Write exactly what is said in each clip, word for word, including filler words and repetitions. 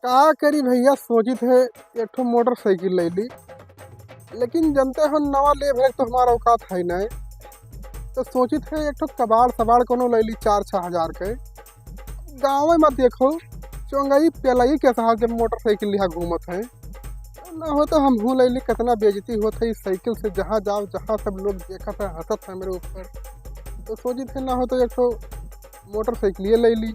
का करी भइया, सोचित है एक ठो मोटरसाइकिल लइ ली, लेकिन जनते हो नवा लेब है तो हमार औकात है नहीं। तो सोचित है एक ठो कबाड़ सबाड़ कोनो लइ ली चार छः हजार के। गाँव में देखो, चोंगई पेलई के साथ जब मोटरसाइकिल लिहा घूमत है, ना हो तो हम हूँ लइ ली। कितना बेइज्जती होत है इस साइकिल से, जहाँ जाओ जहाँ सब लोग देखत है, हँसत है मेरे ऊपर। तो सोचित है ना हो तो एक ठो मोटरसाइकिल ये लइ ली।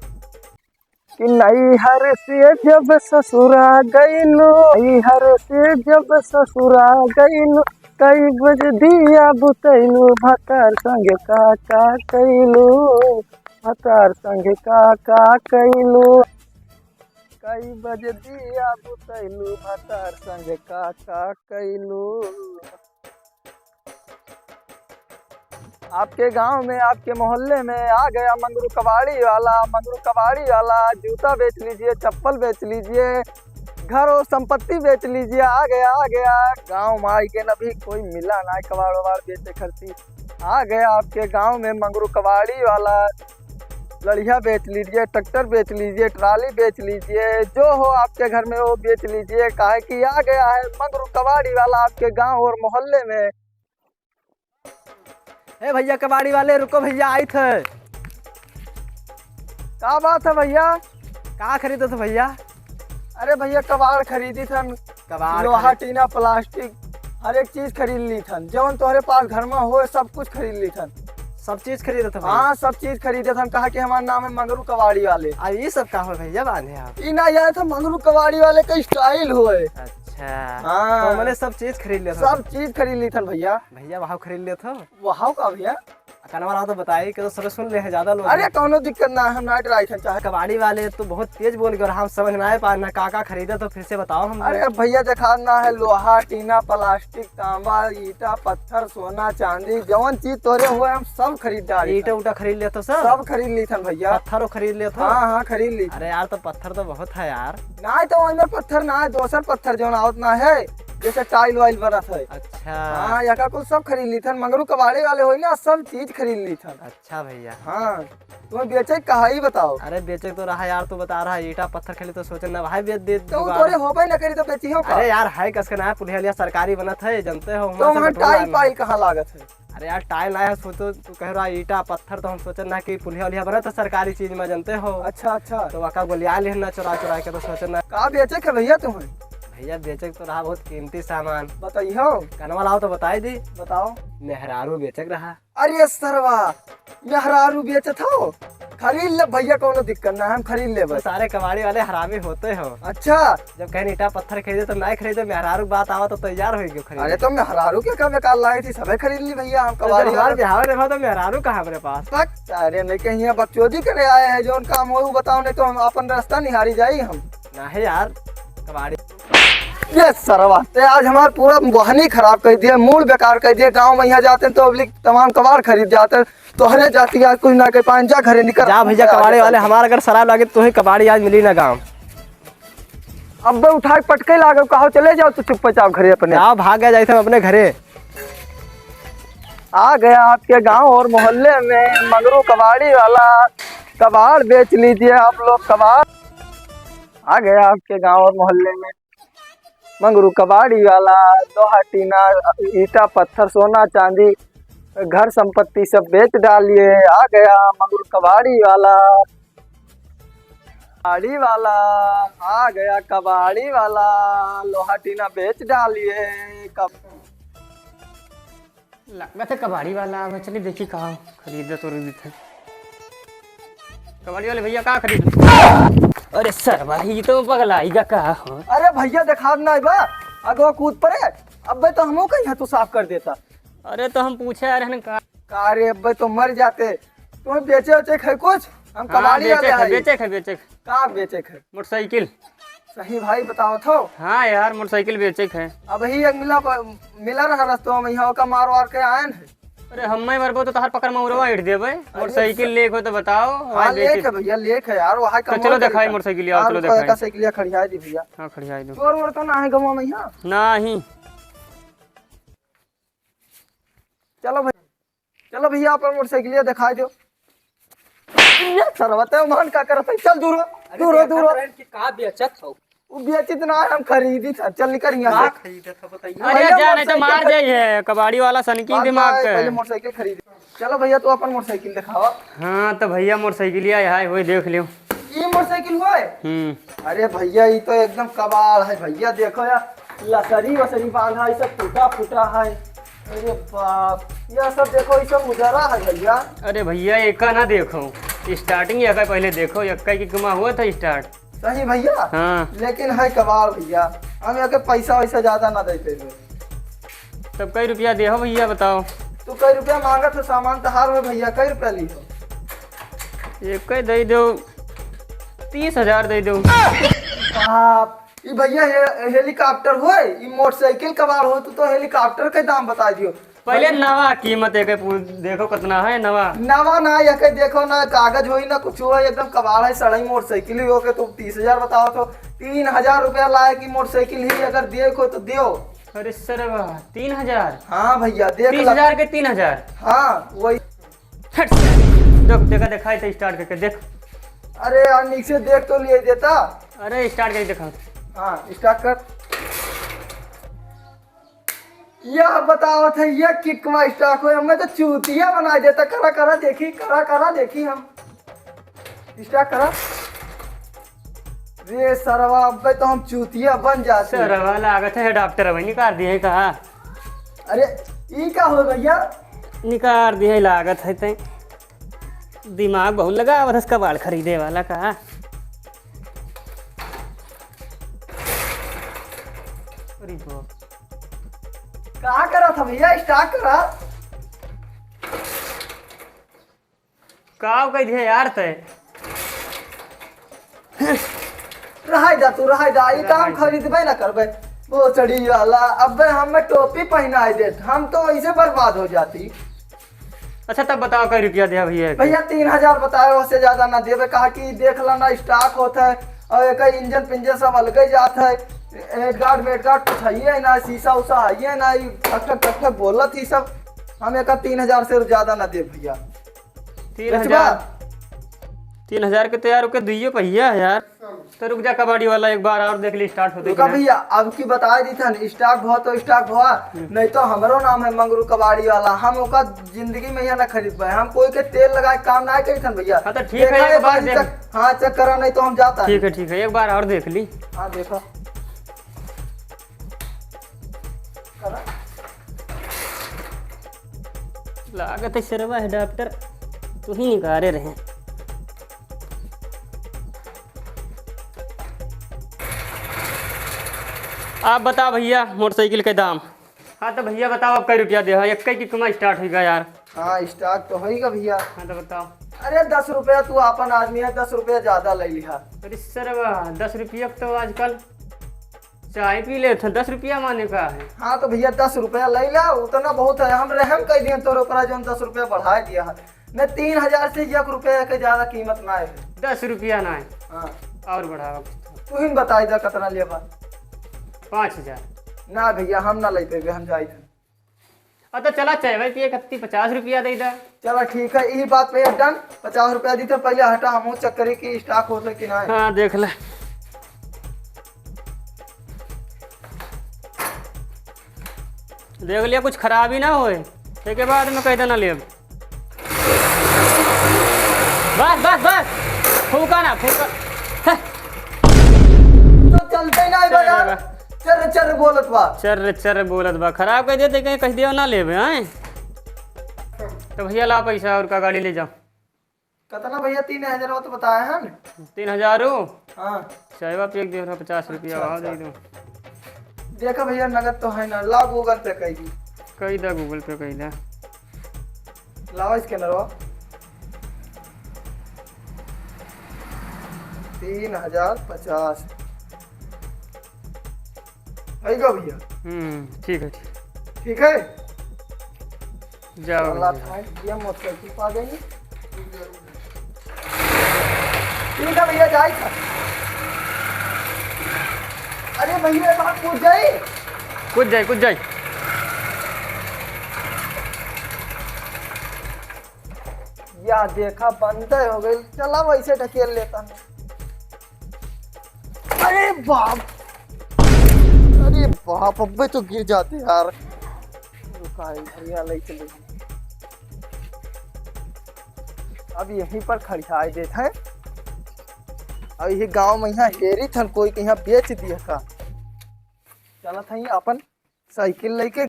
कि नैहर से जब ससुरा गइलू, नैहर से जब ससुरा गइलू, कई बज दिया बुतैलू, भतार संग का का कइलू, भतार संग का का कइलू, कई बज दिया बुतैलू, भतार संग का का कइलू। आपके गांव में, आपके मोहल्ले में आ गया मंगरू कबाड़ी वाला। मंगरू कबाड़ी वाला, जूता बेच लीजिए, चप्पल बेच लीजिए, घर और संपत्ति बेच लीजिए। आ गया, आ गया। गांव में आई के अभी कोई मिला ना कबाड़ वबाड़ बेचे खरती। आ गया आपके गांव में मंगरू कबाड़ी वाला। लड़िया बेच लीजिए, ट्रैक्टर बेच लीजिए, ट्राली बेच लीजिए, जो हो आपके घर में वो बेच लीजिए, काहे कि आ गया है मंगरू कबाड़ी वाला आपके गांव और मोहल्ले में। ए भइया कबाड़ी वाले, रुको भइया, आइत है। का बात है भइया? का खरीदत हो भइया? अरे भइया, कबाड़ खरीदी थन। कबाड़ लोहा, खरीद- टीना, प्लास्टिक, हर एक चीज खरीद ली थन। जौन तोहरे पास घर में हो, सब कुछ खरीद ली थन। सब चीज खरीदत हो भइया? हाँ, सब चीज खरीदे थन। कहा कि हमार नाम है मंगरू कबाड़ी वाले। अब ये सब का हो भइया बांधे आप? ई ना, यार, तो मंगरू कबाड़ी वाले का स्टाइल होए। अच्छा। हाँ। तो मने सब चीज खरीद लेत हो? सब चीज खरीद ली थन भइया। भइया, वहाँ खरीद लेत हो? वहाँ का भइया? कनवा रहा तो बताई कि तो सर सुन ले है ज्यादा लोग। अरे, कौनो दिक्कत ना है, हम ना डराई थन चाहे। कबाड़ी वाले तो बहुत तेज बोल गए और हम समझ ना आए पा ना का का खरीदे, तो फिर से बताओ हम। अरे भइया, देखा ना है, लोहा, टीना, प्लास्टिक, तांबा, ईटा, पत्थर, सोना, चांदी, जवन चीज तोरे हुए हम सब खरीद डाली ईटा थन। उटा खरीद लेत हो सर? सब खरीद ली थन भइया। पत्थरों खरीद लेत हो? हाँ, हाँ, खरीद ली। अरे यार, तो पत्थर तो बहुत है यार। ना, तो ओइमे पत्थर ना है, दोसर पत्थर जौन आवत ना है, जैसे टाइल वाइल बनत है। अच्छा। हाँ, यका कुल सब खरीद ली थन, मंगरू कबाड़े वाले होई ना, सब चीज खरीद ली थन। अच्छा भइया। हाँ, तुम्हें बेचे के कहा, ई बताओ। अरे बेचे के तो रहा यार, तू बता रहा ईटा पत्थर खरीद, तो सोचे ना भाई बेच दे तो जुगाड़। तोरे होबे न करी तो बेची हो का? अरे यार, है कस के ना, पुलिया लिया सरकारी बनत है, जनते हो, तो वहाँ से वहाँ पेट्रोल टाइल आए पाइल कहाँ लागत है? अरे यार, टाइल ना है, सोचो, तू कह रहा ईटा पत्थर, तो हम सोचन ना कि पुलिया उलिया बना तो सरकारी चीज में, जनते हो। अच्छा, अच्छा। तो वका गोलिया लेहन ना चुरा चुरा के, तो सोचन ना। का बेचे के भइया तुम्हें? भइया, बेचे के तो रहा बहुत कीमती सामान। बताइहो। कनवा लाओ तो बताई दी। बताओ। मेहरारू बेचे के रहा। अरे सरवा, मेहरारू बेचत हो? खरीद ले भइया, कौनो दिक्कत ना, हम खरीद लेबे। तो सारे कबाड़ी वाले हरामी होते हो। अच्छा। जब कहेन ईटा पत्थर खरीदे तो नाहीं खरीदे, मेहरारू के बात आवा तो तैयार होइ गयो खरीदे। अरे तो मेहरारू के का बेकार लागे थी, सबे खरीद ली भइया, हम तो कबाड़ी जब हमार वाले। बिहाव रहे तो मेहरारू का हमरे पास। बक, अरे नहीं कहीं यहाँ बकचोदी करे आए हैं, जौन काम हो वो बताओ, नहीं तो हम अपन रास्ता निहारी जाई हम। नाहीं यार, कबाड़ी। ये सरवा, ते आज हमार पूरा बहनी खराब कर दिया, मूड बेकार कर दिया। गाँव में यहाँ जाते तो अबली तमाम कबाड़ खरीद जाते, तोहरे जाती आज कुछ ना कर पाए, जा घरे निकल। जा भइया, कबाड़ी वाले, हमार अगर शराब लागे तो ही कबाड़ी आज मिली ना गाँव। अब्बे उठा के पटके लागो, कहो चले जाओ तो चुप्पे जाओ घरे अपने। जाओ, भाग गया जाइसे हम अपने घरे। आ गया आपके गांव और मोहल्ले में मंगरू कबाड़ी वाला, कबाड़ बेच लीजिए आप लोग, कबाड़। आ गया आपके गांव और मोहल्ले में मंगरू कबाड़ी वाला, लोहा टीना, ईटा पत्थर, सोना चांदी, घर संपत्ति सब बेच डालिए। आ गया मंगरू कबाड़ी वाला। कबाड़ी वाला आ गया, कबाड़ी वाला लोहा टीना बेच डालिए। कब- लागत है कबाड़ी वाला आवे, चली देखी का खरीदत और देत है। कबाड़ी वाले भइया का खरीद? अरे सरवा, ई तो पगलाइगा का हो? अरे भइया, देखात नाहीं बा, अगवा कूद परे। अब्बे तो हमहू कहीं तू साफ कर देता। अरे तो हम पूछे आ रहन का। का रे, अब्बे तो मर जाते। तुम्हें बेचे उचे खे कुछ? हम हाँ, कबाड़ी वाले बेचे खे, हैं। बेचे खे, बेचे खे। का बेचे खे? मोटरसाइकिल। सही भाई बतावत हो? हाँ यार, मोटरसाइकिल बेचे खे। अबही एक मिला प-, मिला रहा रस्तवा में, यहाँ ओका मार वार के आयन है। अरे हम्मे मरबो तो तहार पकड़ मउरवा ईट देबे। अरे मोटरसाइकिल स-, लेके हो तो बताओ, हाँ, वहाँ बेचे। लेके भइया, लेके यार, वहाँ तो कमवा चलो करी देखाई था। मोटरसाइकिल, आओ, हाँ, चलो रुको, देखाई। एका साइकिलिया खड़िया दी भइया। हाँ, खड़िया दो। चोर वोर तो ना है गमवा में यहाँ? नहीं। चलो भइया, चलो भइया, अपन मोटरसाइकिलिया देखाई दो। ये सरवा, ते मान का करत है? चल दूर हो, अरे दूर हो, देखत दूर हो। रहन कि का बेचत हो। वो बेचित ना है, हम खरीदी था। चल निकल यहाँ से। खरीदे था, बताइए। अरे भैया, जा, नहीं तो मोटरसाइकिल मार खरीद- जाइए, कबाड़ी वाला सनकी बात दिमाग ना है, के। पहले मोटरसाइकिल खरीद। चलो भैया, तू अपन मोटरसाइकिल दिखावा। हाँ, तो भैया मोटरसाइकिल यहाँ है, वही देख लियो। ये मोटरसाइकिल हुआ है? हम्म। अरे भैया, ये तो एकदम कबाड़ है भैया, देखो यार, लसरी वसरी बांधा है, सब टूटा फूटा है। अरे बाप, यह सब देखो, ये सब उजरा है भैया। अरे भैया, एका ना देखो, starting एका पहले देखो, एका की कमा हुआ था start। सही भैया? हाँ। लेकिन है कबाड़ भैया, हम एके पैसा वैसा ज्यादा ना दे पेबे। तब कई रुपया दे हो भैया, बताओ। तू कई रुपया मांगत हो, सामान तहार हो भैया, कई रुपया ली हो? एके दे दो, तीस हजार दे दो। बाप, ई भैया हे-, helicopter होय, ई मोटरसाइकिल कबाड़ हो, तू तो helicopter के दाम बता दियो। पहले नवा कीमत एके पू-, देखो कितना है नवा। नवा ना, एके देखो ना, कागज होई ना कुछ होई, एकदम कबाड़ है, सड़ई मोटरसाइकिल ही हो के तू तीस हजार बताओ तो, तीन हजार रुपया लाए की मोटरसाइकिल ही अगर दिए को तो दियो। अरे सरवा, तीन हजार? हाँ भैया, देख तीस हजार के तीन हजार? हाँ, वही। हट से। देख, देखा, दिखाई तो start करके देख। अरे यार, नीचे देख तो लिए देता। अरे start करके दिखा। हाँ, start कर। यह बताओ थे, ये किकवा start हो, हमें तो चूतिया बना देता। करा, करा, देखी, करा, करा, देखी हम। Start करा। रे सरवा, अबे तो हम चूतिया बन जाते। सरवा, लागत है डॉक्टर अबे निकाल दिए का? अरे, ई का हो भैया? निकाल दिए लागत है ते। दिमाग बहुत लगावत हस कबाड़ खरीदे वाला का। अरे बाप। का करा था भैया? Start करा। का कह दिया यार तय? रहाई दा तू, रहाई दा, ई काम खरीदबे ना करबे। बोचड़ी वाला, अबे हमें टोपी पहनाई देत, हम तो ऐसे बर्बाद हो जाती। अच्छा, तब बताओ, कई रुपया दिया भैया के? भैया, तीन हजार बताए, उससे ज्यादा ना देबे, कहा कि देख ला ना, stock होत है, और एक इंजन पिंजन सब अलगे जात है, हेडगार्ड मेडगार्ड कुछ है ही ना, शीशा उशा है ही ना, ई ठक ठक ठक ठक बोलत ही सब। हम एक तीन हजार से ज्यादा ना देब भैया। तीन हजार? बेचबा? तीन हजार के तो यार, ओके दुइये पहिया है यार। तो रुक जा कबाड़ी वाला, एक बार और देख ली, start होते रुका कि ना। भैया, अब की बताए दी थन, stock भवा तो stock भवा, हम्म। नहीं तो हमरो नाम है मंगरू कबाड़ी वाला। हम ओका जिंदगी में यहाँ ना खरीद पाए, हम कोई के तेल लगाए काम ना करी थन भैया। हाँ, तो ठीक है, देखा एक एक बार बार देख। चेक, हाँ, चेक करा, नहीं तो हम जाता है। ठीक है, ठीक है, एक बार और देख ली। हाँ, देखो। करा। लागत है सरवा है डॉक्टर, तू ही निकारे रहे। आप बताओ भैया, मोटरसाइकिल के दाम। हाँ तो भैया बताओ, अब कई रुपया दे? हाँ, एक की कमा start होइगा यार। हाँ, start तो होइगा भैया। हाँ तो बताओ। अरे दस रुपया, तू आपन आदमी है, दस रुपया ज्यादा ले लिहा। अरे सरवा, दस रुपया तो आजकल चाय पी लेत है, दस रुपया माने का है? हाँ तो भैया, दस रुपया ले ला, उतना बहुत है। हम रहम कर दिए तोर ऊपर, जौन दस रुपया बढ़ाए दिया है। मैं तीन हजार से एक रुपया के ज्यादा कीमत ना है। दस रुपया ना है? हाँ। और बढ़ावा कुछ तो। तू ही बताई दे कितना लेबा। पाँच हजार। ना भैया, हम ना ले पेबे, हम जाई थे। अब तो चला, चाय पिए कत्ती पचास रुपया दे दा। चला ठीक है, यही बात पे done, पचास रुपया दी तो पहले हटा, हम चेक करी कि stock होत है कि ना है। हाँ, देख ले। देख लिया, कुछ खराबी ना होए, एके बाद में कह देना लेब। बस, बस, बस, फूका ना, फूका। तो चलते ना बा यार। चल रे, चल रे बोलत बा। चल रे, चल रे बोलत बा। खराब कह देते, कहीं कह दियो ना लेबे, हैं? तो भैया ला पैसा और का गाड़ी ले जाओ। कितना भैया? तीन हजार वो तो बताए हैं ना? तीन हजार हो? हाँ। चाहे आप एक दे रहा पचास रुपया, अच्छा, आओ अच्छा। दे दो। देखा भैया, नगद तो है ना, ला Google Pay कर दी। कई दा Google Pay कई दा। लावा scanner हो। तीन हजार पचास। आइगा भैया। हम्म, ठीक है, ठीक। ठीक है? जाओ साला भैया। भाई, ये मोटरसाइकिल पा गई। ठीक है भैया, जाई था। अरे भैया, बात पूछ जाई। कुछ जाई, कुछ जाई। या देखा, बंद हो गई। चला, वैसे ढकेल लेता हूँ। अरे बाप, अरे बाप, अबे तो गिर जाते यार। रुका, ये भैया ले चले। अब यहीं पर खड़ियाए देत हैं। अब ये गाँव में यहाँ हेरी थन, कोई के यहाँ बेच दिया का। चलत हई अपन साइकिल लेके।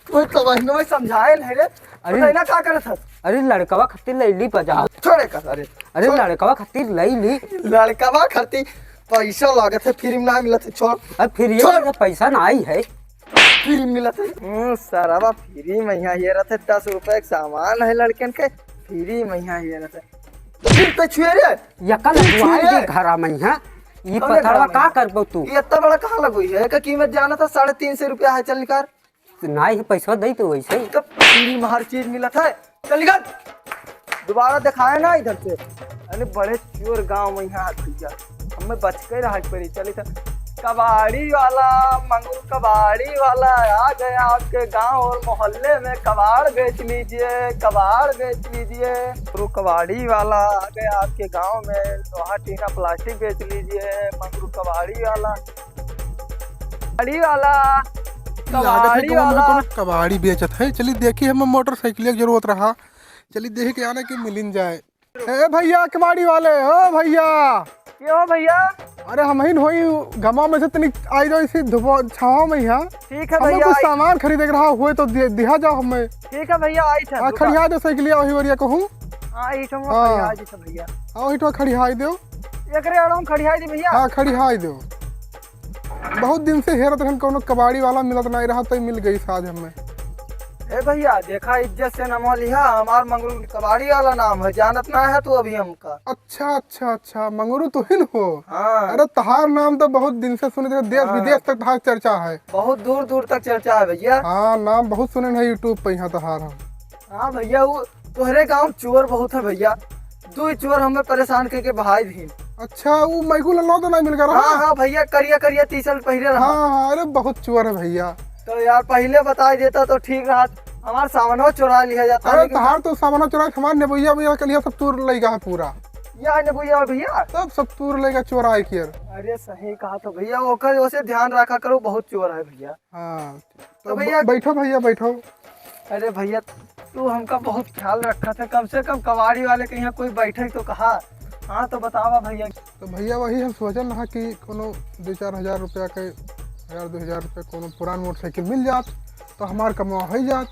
कोई तो बहनों में समझाए नहीं रे। अरे। पता ही ना का करत हस। अरे लड़कवा खातिर लैली बजा। छोड़े का, अरे। अरे छोड़। लड़कवा खातिर लैली। लड़कवा खातिर पैसा लागत है, फ्री में ना मिलत है, छोड़। अरे फ्री में छोड़। तो पैसा ना आई है। फ्री में मिलत है। हम्म, सरवा फ्री में यहाँ हेरत है, दस रुपए के सामान है लड़कन के, फ्री में यहाँ हेरत है। फिर तो छुए रे। यका लगवाई छुए। दे घरा में यहाँ। ई कौन है पथरवा घरा में? का करबो तू? ये इतना बड़ा कहाँ लगोई है? एकर कीमत जाना था, साढ़े तीन सौ रुपया है, चल निकाल। नाई है, पैसा दे तो वैसे ही। तो फ्री में हर चीज मिलत है, चल निकाल। दोबारा दिखाए ना इधर से। अरे बड़े चोर गाँव में यहाँ आ गया, हमें बच के रहा पड़ी। चल इधर, कबाड़ी वाला, मंगरू कबाड़ी वाला आ गया आपके गांव और मोहल्ले में, कबाड़ बेच लीजिए, कबाड़ बेच लीजिए। मंगरू कबाड़ी वाला आ गया आपके गांव में, लोहा टीना प्लास्टिक बेच लीजिए, मंगरू कबाड़ी वाला। कबाड़ी वाला, लागत है कबाड़ी गाँव में वाला। कोनो कबाड़ी बेचत है। चली देखी, हमें मोटरसाइकिल की जरूरत रहा, चली देखी के आने के मिलिन जाए। ए भैया, कबाड़ी वाले, ओ भैया। के हो भैया? अरे हम ही होई, गमा में से तनिक आई जाओ इसी धुपा छावा में यहाँ। ठीक है हमें भैया, कुछ आई। सामान खरीदे के रहा हुए तो दे, दिहा जाओ हमें। ठीक है भैया, आई थे, हाँ, रुका। खड़िया दे साइकिलिया वही वरिया कहूँ। हाँ, ई ठो हाँ। खड़िया दे भैया। हाँ, वही ठो खड़िया दे। एकरे आड़ो में खड़िया दे भैया। हाँ, खड़िया दे। बहुत दिन से हेरत रहन, कोनो कबाड़ी वाला मिलत नाई रहा, तो मिल गई साज हमें। ए भैया, देखा, इज्जत से नाम लिहा, हमार मंगरू कबाड़ी वाला नाम है, जानत ना है तू अभी हमका। अच्छा, अच्छा, अच्छा, मंगरू तुहिन हो? हाँ। अरे, तहार नाम तो बहुत दिन से सुने थे, देश हाँ। विदेश तक तहार चर्चा है। बहुत दूर दूर तक चर्चा है भैया। हाँ, नाम बहुत सुने हैं YouTube पे यहाँ तहार हम। हाँ भैया, वो तोहरे गाँव चोर बहुत है भैया, दो ही चोर हमें परेशान करके बहाई दीन। अच्छा, वो मैकू लल्लो तो नहीं मिल गया रहा? हाँ, हाँ भैया, करिया करिया टी-शर्ट पहिरे रहा। हाँ, हाँ, अरे बहुत चोर है भैया। तो यार पहले बताई देता तो ठीक रहा, हमार सामानो चुरा लिया जाता। अरे लेकिन तहार तो सामानो चुरा, हमार नेबुइया भैया के लिए सब तूर लई गया है पूरा। या नेबुइया भैया? सब, सब तूर लई गया चोराई के यार। अरे सही कहा तो भैया, ओकर ओसे ध्यान रखा करो, बहुत चोर है भैया। हाँ, तो तो भैया ब-, बैठो भैया, बैठो। अरे भैया, तू हमका बहुत ख्याल रखा था, कम से कम कबाड़ी वाले के यहाँ कोई बैठे तो कहा। हाँ, तो बतावा भैया। तो भैया, वही हम सोचन रहा कि कोनो दो चार हजार रुपया के, हजार दो हजार रुपया कोनो पुरान मोटरसाइकिल मिल जात, तो हमार कमावा हो जात।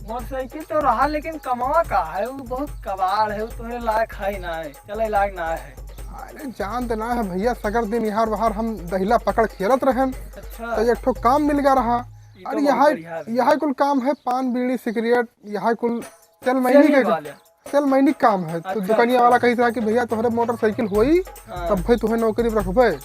मोटरसाइकिल तो रहा, लेकिन कमावा का है, वो बहुत कबाड़ है, वो तोहरे लायक है ना है, चले लायक ना है। अरे, जानत ना है भैया, सगर दिन यार बाहर हम दहिला पकड़ खेलत रहन, अच्छा। तो एक ठो काम मिल गया रहा। ई तो अरे, बहुत यहाँ, बढ़िया है। यहाँ कुल काम है, पान, बीड़ी, सिगरेट, यहाँ कुल तेल मैनी सेलिंग के, वाले। तेल मैनी काम है। तो अच्छा, दुकानिया अच्छा। वाला कही था कि भैया, तोहरे मोटरसाइकिल होई, हाँ। तब भाई तुम्हें नौकरी पर रखबे।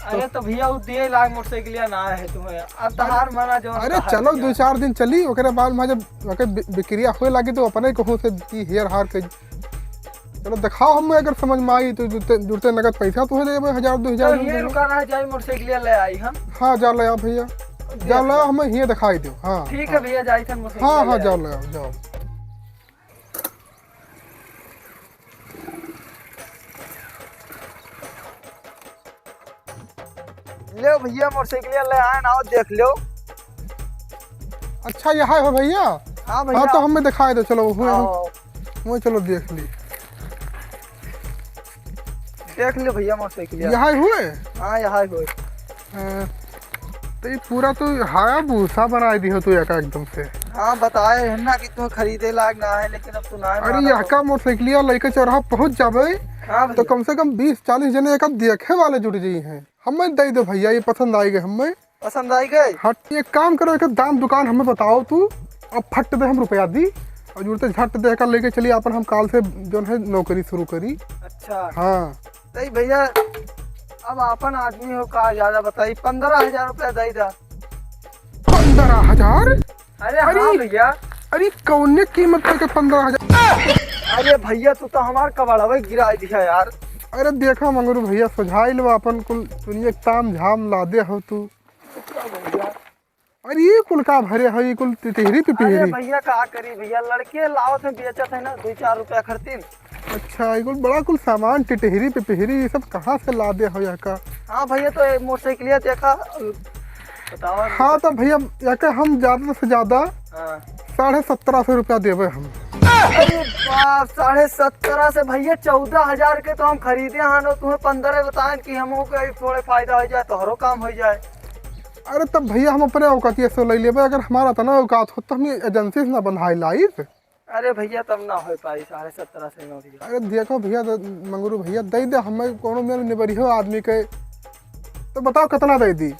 अरे, तो भैया, वो दिए लाख मोटरसाइकिल ना है तुम्हें। अब तहार मना जो अरे, कहा चलो, भैया। दो चार दिन चली, ओकरे बाद में जब ओके बि-, बिक्रिया होए लागी, तो अपने कहूँ से दी हेर हार के चलो देखाओ, हमें अगर समझ में आई तो जुड़ते, जुड़ते नगद पैसा तो है देबे, हजार, दो हजार तो दे ये देबे। रुका रहा, जाई मोटरसाइकिल ले आई हम। हाँ, जा ले आओ भैया, देख जा ले आओ, लो। हमें ये दिखाई दो। हाँ, ठीक है हाँ। भैया, जाई थे मोटरसाइकिल हाँ, ले हाँ, आई। जाओ ले आओ, जाओ। ले भैया, मोटरसाइकिल ले आए ना, देख लो। अच्छा, यहाँ हो भैया? हाँ भैया। हाँ, तो हमें दिखाई दो, चलो, हुए हम। हाँ। वो चलो देख ली। देख लो भैया मोटरसाइकिल। यहाँ हुए? हाँ, यहाँ हुए। हाँ, तो ये पूरा तो हाया भूसा बनाई दी हो तू एका एकदम से। हाँ, बताए है ना कि तू खरीदे लायक ना है, लेकिन अब तू ना अरे, माना यहाँ तो। का मोटरसाइकिलिया लेके चौराहा पहुँच जाबे, हाँ तो भैया। कम से कम बीस चालीस जने एका देखे वाले जुट जाई हैं। हमें दे दो भैया, ये पसंद आई गए हमें। पसंद आई गए? हाँ, एक काम करो, एक दाम दुकान हमें बताओ तू, अब फट दे हम रुपया दी, और जुड़ते झट दे कर लेके चली अपन, हम काल से जौन है नौकरी शुरू करी। अच्छा। हाँ। नहीं भैया, अब अपन आदमी हो का, ज्यादा बताई, पन्द्रह हजार रुपया दे दा। पन्द्रह हजार? अरे अरे, हाँ भैया। अरे कौने कीमत तक के पन्द्रह हजार? अरे भैया, तू तो हमार कबाड़वे गिरा दिया यार। अरे देखा मंगरू भैया, सुझाई लो अपन कुल दुनिया के ताम झाम लादे हो तू। भैया, अरे, ये कुल का भरे है, ये कुल टिटहरी अरे पिपहरी? भैया, का करी भैया, लड़के लावत हैं, बेचत है ना, दो चार रुपया खरतीन। अच्छा, ये कुल बड़ा कुल सामान, टिटहरी पिपहरी, ये सब कहाँ से लादे हो यहाँ का? हाँ भैया, तो ये मोटरसाइकिलिया देखा, बताओ। हाँ, तो भैया, यहाँ का हम ज्यादा से ज्यादा हाँ। साढ़े सत्रह सौ रुपया देबे हम। अरे बाप, साढ़े सत्रह से भैया, चौदह हजार के तो हम खरीदे हन, और तुम्हें पन्द्रह बताएं कि हमहू के थोड़े फायदा हो जाए, तोहरो काम हो जाए। अरे, तब भैया, हम अपने औकातिया से ले लेबे, अगर हमारा इतना औकात हो, तो हम ये एजेंसी से ना बंधाई लाइत। अरे भैया, तब ना हो पाई, साढ़े सत्रह से ना भैया। अरे देखो भैया, द-, मंगरू भैया, दे दे, हमें कोनो में निबरियो आदमी के, तो बताओ कितना दे दी?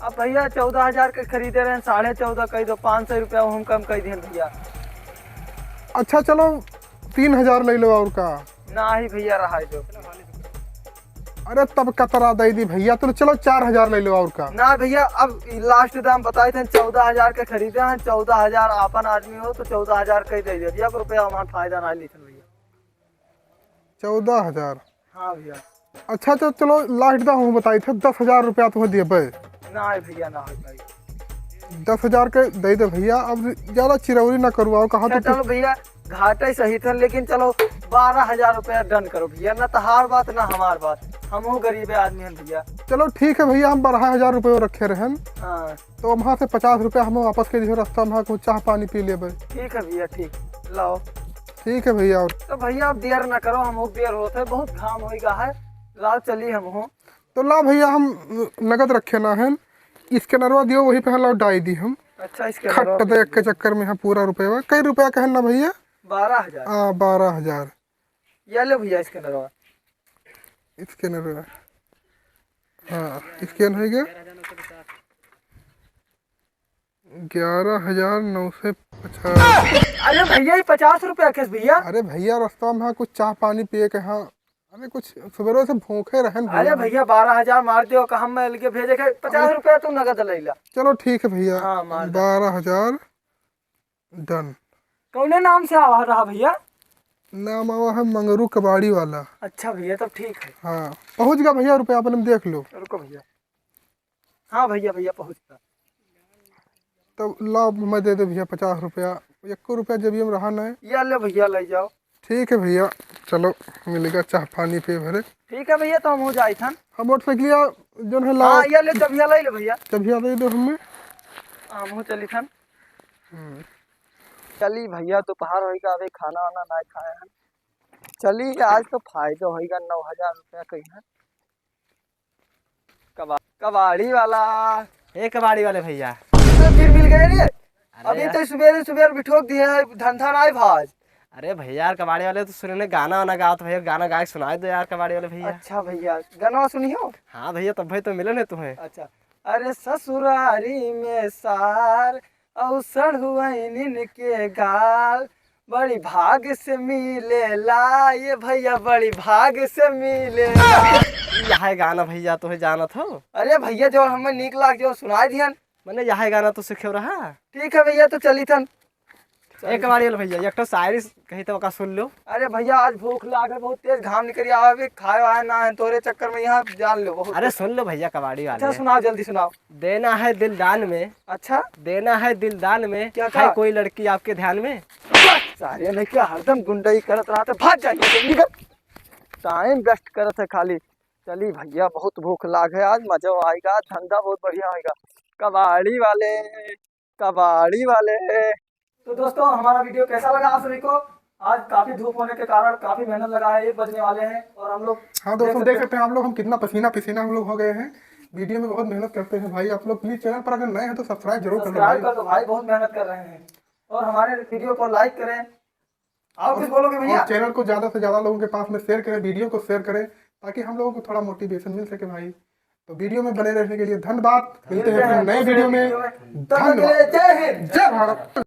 अब भैया, चौदह हजार के खरीदे रहे, साढ़े चौदह कह दो, पाँच सौ रुपया हम कम कर दिए भैया। अच्छा, चलो, तीन हजार ले लो, और का? ना ही भैया, रहा दो। अरे, तब कतरा दे दी भैया, तो चलो, चार हजार ले लो, और का? ना भैया, अब लास्ट दाम बताए थे, चौदह हजार के खरीदे हैं, चौदह हजार आपन आदमी हो तो चौदह हजार के दे दे, एक रुपया हमार फायदा ना ली थे भैया। चौदह हजार? हाँ भैया। अच्छा, तो चलो, लास्ट दाम हम बताई थे, दस हजार रुपया तुम्हें देबे। ना भैया, ना हो पाई। दस हजार के दे दे भैया, अब ज्यादा चिरौरी ना करवाओ, कहा अच्छा, तो चलो भैया, घाटे सही था, लेकिन चलो, बारह हजार रुपया डन करो भैया, ना तहार बात ना हमार बात, हमहू गरीबे आदमी हन भैया। चलो ठीक है भैया, हम बारह हजार रुपये रखे रहन, हाँ। तो वहाँ से पचास रुपया हम वापस के दिहो, रास्ता में कुछ चाह पानी पी लेबे। ठीक है भैया, ठीक, लाओ। ठीक है भैया, और तो भैया, अब देर ना करो, हमहू देर होत है, बहुत घाम होइगा है, लाओ चली हमहू। तो ला भैया, हम नगद रखे ना है, स्कैनरवा दियो, वही पे लाओ डाई दी हम। अच्छा, इसके खट अलावा दे एक के चक्कर में, हाँ, पूरा रुपया। कई रुपया कहन ना भैया? बारह हजार। हाँ, बारह हजार। या ले भैया, स्कैनरवा। स्कैनरवा। हाँ, स्कैन हो गया। ग्यारह हजार नौ सौ पचास। अरे भैया, ये पचास रुपया कैस भैया? अरे भैया, रास्ता में हाँ कुछ चाह पानी पिए के, हाँ, अरे कुछ सुबह से भूखे रहन भैया। अरे भैया, बारह हजार मार दियो, का हम मैं लेके भेजे के, पचास रुपया तू नगद ले ला। चलो ठीक है भैया, हाँ, मार दे। बारह हजार डन। कौने नाम से आवा रहा भैया? नाम आवा है मंगरू कबाड़ी वाला। अच्छा भैया, तब ठीक है। हाँ, पहुँच गया भैया, रुपया अपन में देख लो। रुको भैया। हाँ भैया, भैया पहुँच गया। तब ला, मैं दे दे भैया पचास रुपया, एको रुपया जेबिया में रहा नहीं। या ले भैया, ले जाओ। ठीक है भैया, चलो मिलेगा चाह पानी पे भरे। ठीक है भैया, तो हम हो जाई थन। हम मोटरसाइकिलिया जोन है ला। हाँ, या ले, चबिया ले ले भैया। चबिया दे दो हमें। हाँ, हम हो चली थन। हम्म। चली भैया, दोपहर होइगा, अबे खाना वाना ना खाए हैं। चली, आज तो फायदा होइगा, नौ हजार रुपया कही है। कबा-, कबाड़ी वाला। ए कबाड़ी वाले भैया। अरे फिर मिल गए रे। अरे अभी यार। तो सुबेरे सुबेरे बिठोक दिए है, धंधा नाई भाज। अरे भैया यार, कबाड़ी वाले तो सुने ने गाना वाना गावत भैया, गाना गा के सुनाई दो यार कबाड़ी वाले भैया। अच्छा भैया, गाना सुनियो। हाँ भैया, तब भाई तो मिले ने तुम्हें। अच्छा। अरे ससुरारी में सार और सढ़ुआइनिन के गाल, बड़ी भाग से मिलेला, ये भैया बड़ी भाग से मिलेला। यह गाना भैया तोहे जानत हो? अरे भैया, जो हमें नीक लाग, जो सुनाई दिहन। मने यह गाना तो सीखे रहा। ठीक है भैया, तो चली थन। ए कबाड़ी वाले भैया, एक ठो शायरी कही तो ओका सुन लो। अरे भैया, आज भूख लाग है, बहुत तेज घाम निकल आवे, खाए वाए ना है, तोरे चक्कर में यहाँ जान लो बहुत। अरे सुन लो भैया, कबाड़ी वाले। अच्छा, सुनाओ, जल्दी सुनाओ। देना है दिल दान में। अच्छा। देना है दिल दान में, क्या है कहा? कोई लड़की आपके ध्यान में? सारे ने क्या हरदम गुंडई करत रहत है, भाग जाइए, निकल। टाइम वेस्ट करत है खाली। चली भैया, बहुत भूख लाग है, आज मजा आएगा, धंधा बहुत बढ़िया होएगा। कबाड़ी वाले, कबाड़ी वाले। तो दोस्तों, हमारा वीडियो कैसा लगा आप सभी को? आज काफी धूप होने के कारण काफी मेहनत लगा है, एक बजने वाले हैं और हम लोग हाँ दोस्तों, देख सकते हैं आप लोग, हम कितना पसीना पसीना हम लोग हो गए हैं। वीडियो में बहुत मेहनत करते हैं भाई। आप लोग प्लीज चैनल पर अगर नए हैं तो सब्सक्राइब जरूर कर लो सब्सक्राइब भाई। कर दो भाई, बहुत मेहनत कर रहे हैं। और हमारे वीडियो को लाइक करें। आप और, कुछ बोलोगे भैया? और चैनल को ज्यादा से ज्यादा लोगों के पास में शेयर करें, वीडियो को शेयर करें, ताकि हम लोगों को थोड़ा मोटिवेशन मिल सके भाई। तो वीडियो में बने रहने के लिए धन्यवाद। मिलते हैं फिर नए वीडियो में। तब तक के लिए धन्यवाद। जय हिंद। जय भारत।